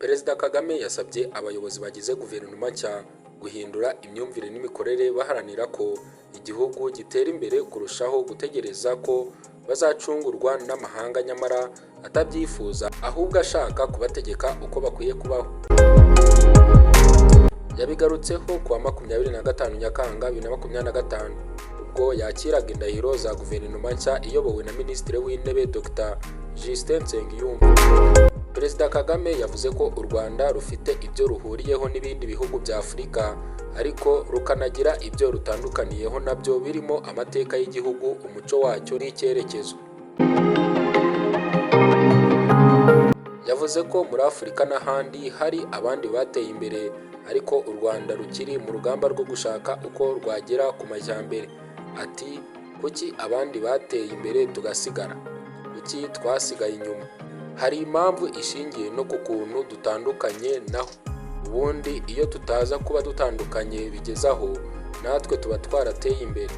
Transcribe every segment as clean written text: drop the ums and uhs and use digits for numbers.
Perezida Kagame yasabye abayobozi bagize guverinoma nshya guhindura imyumvire n'imikorere baharanira ko igihugu gitera imbere kurushaho gutegereza ko bazacungurwa n'amahanga nyamara atabyifuza, ahubwo ashaka kubategeka uko bakwiye kubaho. Yabigarutseho kuwa 25 Nyakanga 2025 ubwo yakiraga indahiro za guverinoma nshya iyobowe na Minisitiri w'Intebe Dr Justin Nsengiyumva. Perezida Kagame yavuze ko u Rwanda rufite ibyo ruhuriyeho n'ibindi bihugu bya Afurika, ariko rukanagira ibyo rutandukaniyeho nabyo birimo amateka y'igihugu, umuco wacyo n'icyerekezo. Yavuze ko muri Afurika n'ahandi hari abandi bateye imbere, ariko u Rwanda rukiri mu rugamba rwo gushaka uko rwagera ku majyambere. Ati kuki abandi bateye imbere tugasigara? Kuki twasigaye inyuma? Hari impamvu ishingiye no ku kuntu dutandukanye naho. Ubundi iyo tutaza kuba dutandukanye bigeze aho, natwe tuba twarateye imbere.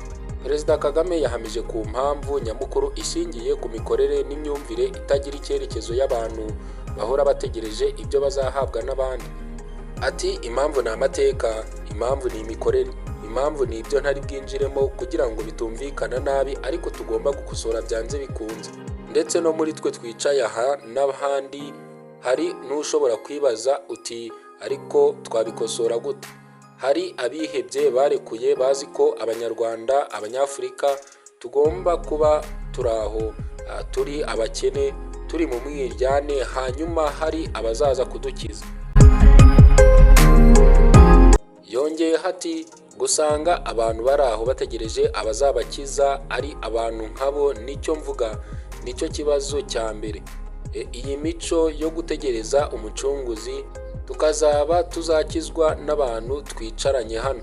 Perezida Kagame yahamije ku mpamvu nyamukuru ishingiye ku mikorere n'imyumvire itagira icyerekezo y'abantu bahora bategereje ibyo bazahabwa n'abandi. Ati impamvu ni amateka, impamvu ni imikorere, impamvu ni ibyo ntari bwinjiremo kugira ngo bitumvikana nabi, ariko tugomba gukosora byanze bikunze. Ndetse no muri twe twicaye aha n'ahandi hari n'ushobora kwibaza uti ariko twabikosora gute? Hari abihebye barekuye bazi ko Abanyarwanda, Abanyafurika tugomba kuba turi aho, turi abakene, turi mu mwiryane, hanyuma hari abazaza kudukiza. Yongeyeho ati gusanga abantu bari aho bategereje abazabakiza ari abantu nkabo, nicyo mvuga, nicyo kibazo cya mbere. Iyi mico yo gutegereza umucunguzi tukazaba tuzakizwa n'abantu twicaranye hano,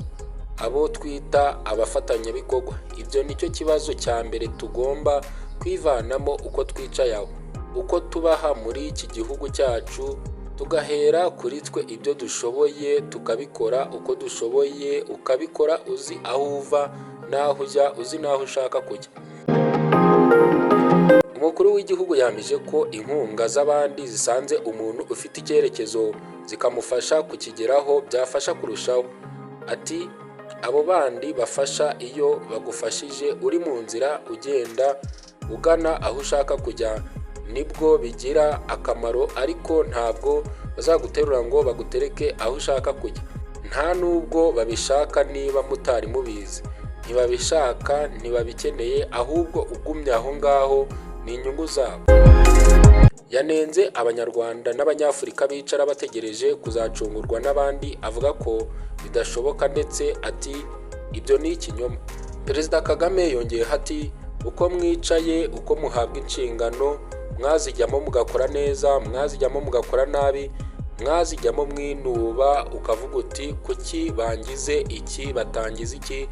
abo twita abafatanyabikorwa. Ibyo nicyo kibazo cya mbere tugomba kwivanamo uko twicaye aho, uko tubaha muri iki gihugu cyacu, tugahera kuri twe ibyo dushoboye tukabikora uko dushoboye, ukabikora uzi aho uva n'aho ujya, uzi n'aho ushaka kujya. Umukuru w'igihugu yamije ko inkunga z'abandi zisanze umuntu ufite icyerekezo zikamufasha kukigeraho byafasha kurushaho. Ati abo bandi bafasha iyo bagufashije uri mu nzira ugenda ugana aho ushaka kujya nibwo bigira akamaro, ariko ntabwo bazaguterura ngo bagutereke aho ushaka kujya. Nta nubwo babishaka niba mutari mubizi, ntibabishaka, ntibabikeneye, ahubwo ugumye aho ngaho ni inyungu zabo. Yanenze Abanyarwanda n'Abanyafurika bicara bategereje kuzacungurwa n'abandi, avuga ko bidashoboka ndetse ati ibyo ni ikinyoma. Perezida Kagame yongeyeho ati uko mwicaye, uko muhabwa inshingano, mwazijyamo mugakora neza, mwazijyamo mugakora nabi, mwazijyamo mwinuba ukavuga uti kuki bangize iki batangize iki.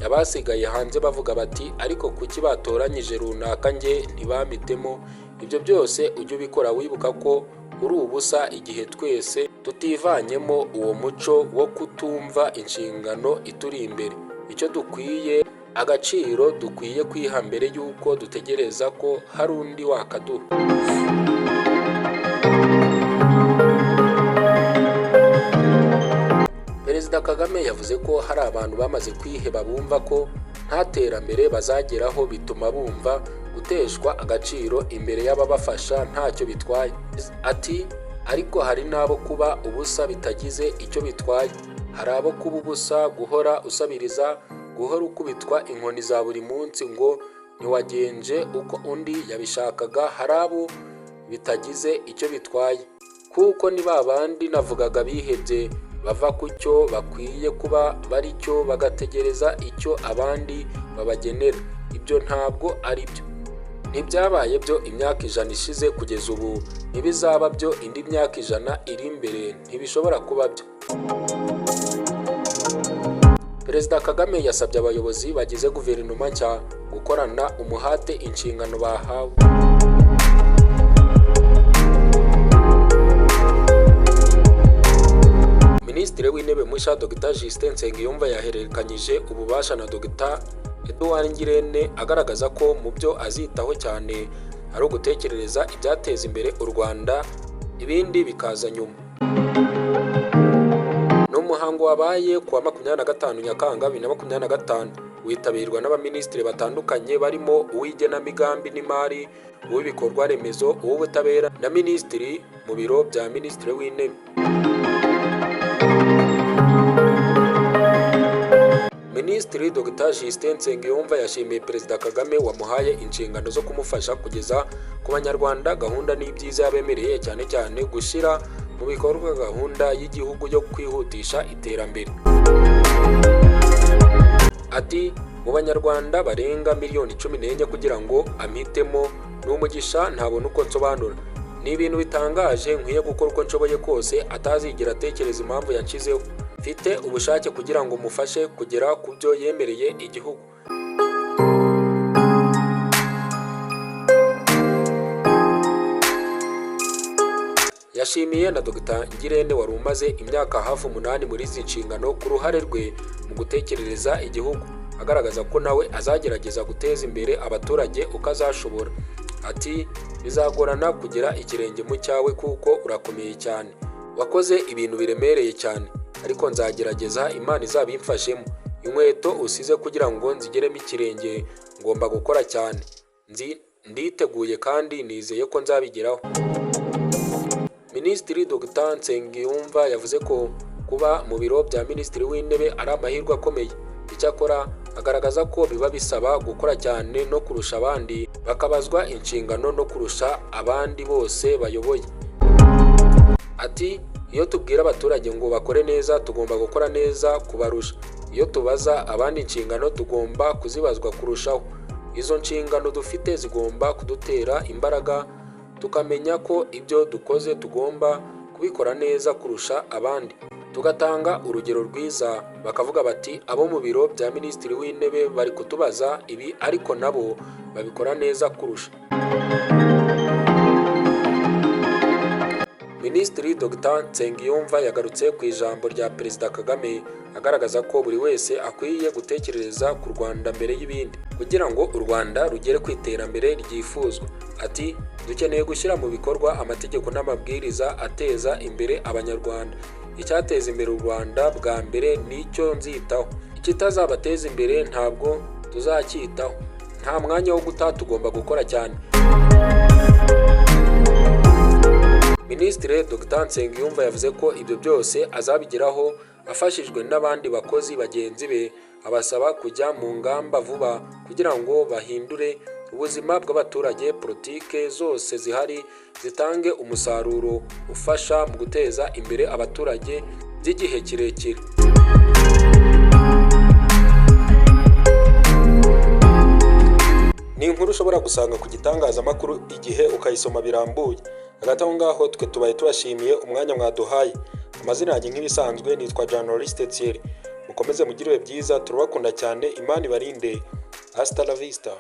Abasigaye hanze bavuga bati ariko kuki batoranyije runaka njye ntibamitemo. Ibyo byose ujye ubikora wibuka ko uri ubusa igihe twese tutivanyemo uwo muco wo kutumva inshingano ituri imbere. Icyo dukwiye, agaciro dukwiye kwiha mbere y'uko dutegereza ko hari undi wakaduha. Perezida Kagame yavuze ko hari abantu bamaze kwiheba bumva ko nta terambere bazageraho, bituma bumva guteshwa agaciro imbere y'ababafasha ntacyo bitwaye. Ati ariko hari n'abo kuba ubusa bitagize icyo bitwaye, hari abo kuba ubusa, guhora usabiriza, guhora ukubitwa inkoni za buri munsi ngo ntiwagenje uko undi yabishakaga, hari abo bitagize icyo bitwaye. Kuko ni ba bandi navugaga bihebye bava ku cyo bakwiye kuba bari cyo bagategereza icyo abandi babagenera. Ibyo ntabwo ari byo. Ntibyabaye byo imyaka 100 ishize, kugeza ubu ntibizaba byo indi myaka 100 iri imbere, ntibishobora kuba byo. Perezida Kagame yasabye abayobozi bagize guverinoma nshya gukorana umuhate inshingano bahawe. Minisitiri w'Intebe mushya Dr Justin Nsengiyumva yahererekanyije ububasha na Dr Edouard Ngirente, agaragaza ko mu byo azitaho cyane ari ugutekerereza ibyateza imbere u Rwanda, ibindi bikaza nyuma. Ni umuhango wabaye ku wa 25 Nyakanga 2025, witabirwa n'abaminisitiri batandukanye barimo uw'igenamigambi n'imari, uw'ibikorwa remezo, uw'ubutabera na minisitiri mu biro bya Minisitiri w'Intebe. Minisitiri Dr Justin Nsengiyumva yashimiye Perezida Kagame wamuhaye inshingano zo kumufasha kugeza ku Banyarwanda gahunda n'ibyiza yabemereye, cyane cyane gushyira mu bikorwa gahunda y'igihugu yo kwihutisha iterambere. Ati mu Banyarwanda barenga miliyoni 14 kugira ngo ampitemo ni umugisha ntabona uko nsobanura. Ni ibintu bitangaje, nkwiye gukora uko nshoboye kose atazigera atekereza impamvu yanshizeho. Mfite ubushake kugira ngo mufashe kugera ku byo yemereye igihugu. Yashimiye na Dr Ngirente wari umaze imyaka hafi 8 muri izi nshingano ku ruhare rwe mu gutekerereza igihugu, agaragaza ko nawe azagerageza guteza imbere abaturage uko azashobora. Ati bizagorana kugera ikirenge mu cyawe kuko urakomeye cyane, wakoze ibintu biremereye cyane, ariko nzagerageza Imana izabimfashemo. Inkweto usize kugira ngo nzigeremo ikirenge ngomba gukora cyane, nditeguye kandi nizeye ko nzabigeraho. Minisitiri Dr Nsengiyumva yavuze ko kuba mu biro bya Minisitiri w'Intebe ari amahirwe akomeye. Icyakora agaragaza ko biba bisaba gukora cyane no kurusha abandi, bakabazwa inshingano no kurusha abandi bose bayoboye. Ati iyo tubwira abaturage ngo bakore neza tugomba gukora neza kubarusha. Iyo tubaza abandi inshingano tugomba kuzibazwa kurushaho. Izo nshingano dufite zigomba kudutera imbaraga, tukamenya ko ibyo dukoze tugomba kubikora neza kurusha abandi, tugatanga urugero rwiza. Bakavuga bati abo mu biro bya Minisitiri w'Intebe bari kutubaza ibi ariko nabo babikora neza kurusha. Minisitiri Dr Nsengiyumva yagarutse ku ijambo rya Perezida Kagame agaragaza ko buri wese akwiye gutekereza ku Rwanda mbere y'ibindi kugira ngo u Rwanda rugere ku iterambere ryifuzwa. Ati dukeneye gushyira mu bikorwa amategeko n'amabwiriza ateza imbere Abanyarwanda. Icyateza imbere u Rwanda bwa mbere nicyo nzitaho, ikitazabateza imbere ntabwo tuzacyitaho. Nta mwanya wo guta, tugomba gukora cyane. Minisitiri Dr Nsengiyumva yavuze ko ibyo byose azabigeraho afashijwe n'abandi bakozi bagenzi be, abasaba kujya mu ngamba vuba kugira ngo bahindure ubuzima bw'abaturage. Politike zose zihari zitange umusaruro ufasha mu guteza imbere abaturage by'igihe kirekire. Ni inkuru ushobora gusanga ku gitangazamakuru Igihe ukayisoma birambuye. Hagati aho ngaho twe tubaye tubashimiye umwanya mwaduhaye. Amazina yanjye nk'ibisanzwe nitwa Journaliste Thierry. Mukomeze mugire ibihe byiza, turabakunda cyane, Imana ibarinde. Hasta la vista.